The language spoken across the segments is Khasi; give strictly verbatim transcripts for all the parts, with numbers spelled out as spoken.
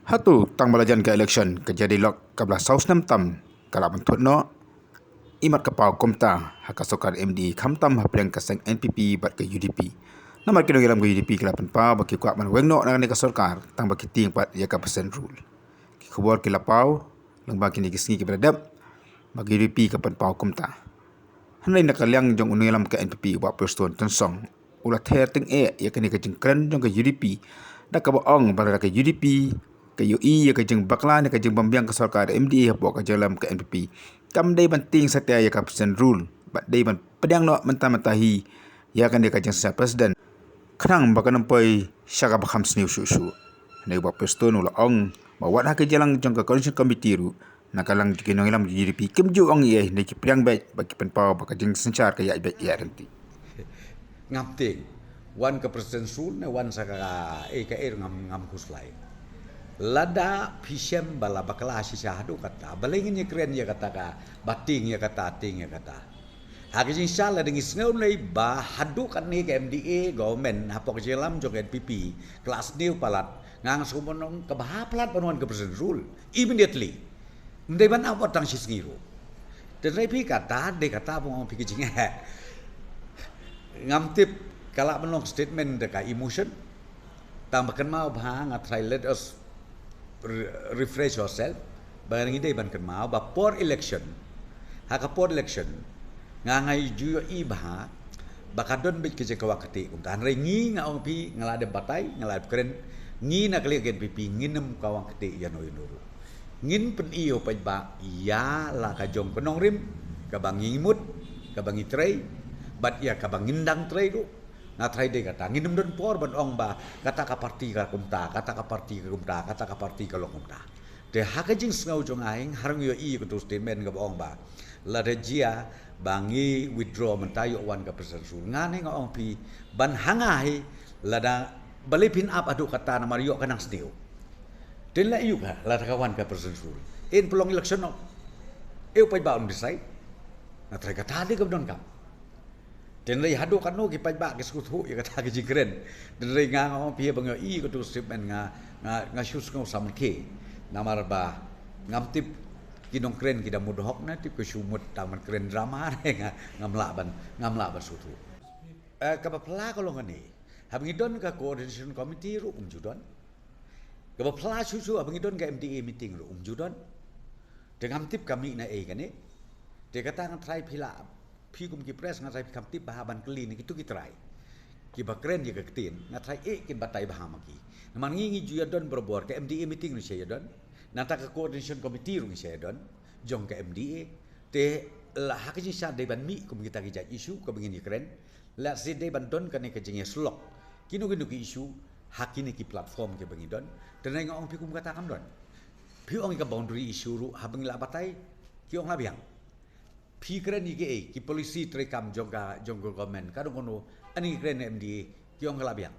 Hato tang ba la jan ka election, ka jia dialog kaba la saw snem tam ka la ban thut noh. Imat ka paw kumta ha ka sorkar M D A, khamtam hapdeng ka seng N P P bad ka U D P. Namar ki nongïalam ka U D P ki la pynpaw ba ki kwah ban weng noh na kane ka sorkar tang ba ki tieng pat ïa ka percent rule. Ki khubor ki la paw lyngba kine ki sngi kiba la dep ba ka U D P ka pynpaw kumta. Hynrei na ka liang jong u nongïalam ka N P P, u Bah Prestone Tynsong, u la ther tyngeh ïa kane ka jingkren jong ka U D P da kaba ong ba lada ka U D P ka ïohi ïa ka jingbakla ne ka jingbymbiang ka sorkar M D A hapoh ka jingïalam ka N P P, kam dei ban tieng satia ïa ka percent rule, bad dei ban pdiang noh mynta mynta hi ïa kane ka jingsngew president, khnang ba kan ym poi sha kaba kham sniew shuh shuh. Hynrei u Bah Prestone u la ong ba wat ha ka jingïalang jong ka coordination committee ruh, na ka liang jong ki nongïalam U D P kim ju ong ei ei, hynrei ki pdiang beit bad ki pynpaw ba ka jingsynshar ka ïaid beit ïaid ryntih. Ngam tieng wan ka percent rule ne wan sa ka ei ka ei, ngam, ngam khuslai. Lada phi shem ba la bakla shisha haduh katta, balei ngin ïakren ïa kata kaba tieng ïa kata, tieng ïa kata? Ha ka jingshisha lada ngi sngew lei ba haduh katne ka M D A government hapoh ka jingïalam jong ka N P P ka la sniew palat, nga nga sngewbha ban ong kaba ha palat ban wan ka percent rule immediately. Ym dei ban ap wat tang shi sngi ruh. Te hynrei phi kata dei kata ba nga ong phi ka jingeh. Ngam tip, ka lah ban long statement da ka emotion. Tang ba kynmaw bha, nga tharai let us re-, refresh ourselves. Ba ngi dei ban kynmaw ba por election, ha ka por election, nga nga ju ïohi bha ba ka don beit ka jingkawang kti kumta. Hynrei ngi, nga ong phi, nga la dep batai, nga la dep kren, ngi na ka liang ka N P P ngin ym kawang kti ïano ïano ruh. Ngin pyni ïa u paidbah ïa la ka jong ka nongrim kaba ngi mut, kaba ngi trei, bad ïa kaba ngin dang trei ruh. Nga tharai dei kata, ngin ym don por ban ong ba kata ka parti ka kumta, kata ka parti ka kumta, kata ka parti ka long kumta. Te ha ka jingsngew jong nga, nga hap ïohi ïa kato statement kaba ong ba lada jia ba ngi withdraw mynta ïoh wan ka percent rule. Nga ne nga ong phi ban ha nga hi, lada balei phin ap haduh katta namar ïoh ka nang sniew. Te la ïoh ka, lada ka wan ka percent rule, yn pynlong election noh. Ei u paidbah un decide. Nga tharai kata dei kaba donkam. Te hynrei haduh katno ki paidbah ki sngewthuh ïa kata ka jingkren? Te hynrei nga nga ong phi ba nga ïohi kato statement, nga, nga, nga shu sngew samrkhie. Namar ba ngam tip ki nongkren ki da mut hok, na tip ka shu mut tang ban kren drama ne, nga, ngam lah ban, ngam lah ban sngewthuh. Eh, kaba phylla ka long kane. Haba ngi don ka coordination committee ruh um ju don. Kaba phylla shuh shuh haba ngi don ka M D A meeting ruh um ju don. Te ngam tip ka mih na ei kane. Te kata nga tharai phi la, phi kum ki press nga tharai phi kham tip bha ban kylli na kito ki trai kiba kren ïa ka ktien, nga tharai eh kin batai bha ma ki. Namar ngi ngi ju ïa don barabor, ka M D A meeting ruh ngi sa ïa don. Nangta ka coordination committee ruh ngi sa ïa don jong ka M D A. Te la ha ka jingshisha dei ban mih kum kita ki jait issue kaba ngin ïa kren. Lehse dei ban don kane ka jingïasyllok kino kino ki issue ha kine ki platform kiba ngi don. Te nga ong phi kum kata kam don. Phi ong ïa ka boundary issue ruh haba ngi la batai, ki ong la biang. Phi kren ïa kiei, ki policy treikam jong ka, jong ka government, ka dang kono, ani kren M D A, ki ong ka la biang.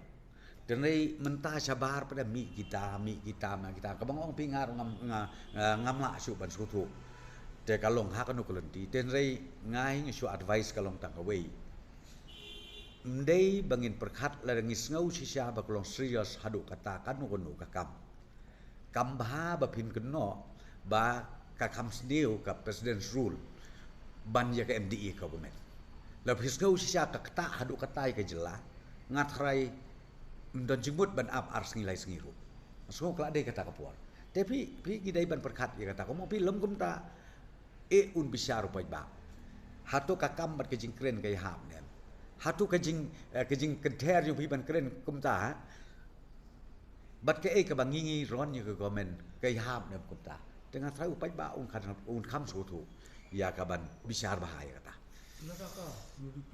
Te hynrei mynta shabar pat da mih kita, mih kita, mih kita. Kaba nga ong phi nga ruh ngam, nga, nga, ngam lah shuh ban sngewthuh te ka long ha kano ka lynti. Te hynrei nga hi nga shu advice ka long tang kawei. Ym dei ba ngin pyrkhat lada ngi sngew shisha ba ka long serious haduh katta kano kano ka kam. Kam bha ba phin kynnoh ba ka kham sniew ka President's Rule ban ïa ka M D A government. Lada phi sngew shisha ka ktah haduh katta ïa ka jylla, nga tharai ym don jingmut ban ap ar sngi lai sngi ruh. Nga sngew ka la dei kata ka por. Te phi, phi ngi dei ban pyrkhat ïa kata, kumno phi lum kumta. Eh, un bishar u paidbah. Hato ka kam bad ka jingkren ka ïahap ne em? Hato ka jing, eh, ka jingkynthei jong phi ban kren kumta, ha? Bad kaei kaba ngi ngi ron ïa ka government ka ïahap ne em kumta? Te nga tharai u paidbah un kham, un kham sngewthuh ïa ka ban bishar bha ïa kata. Lada ka U D P.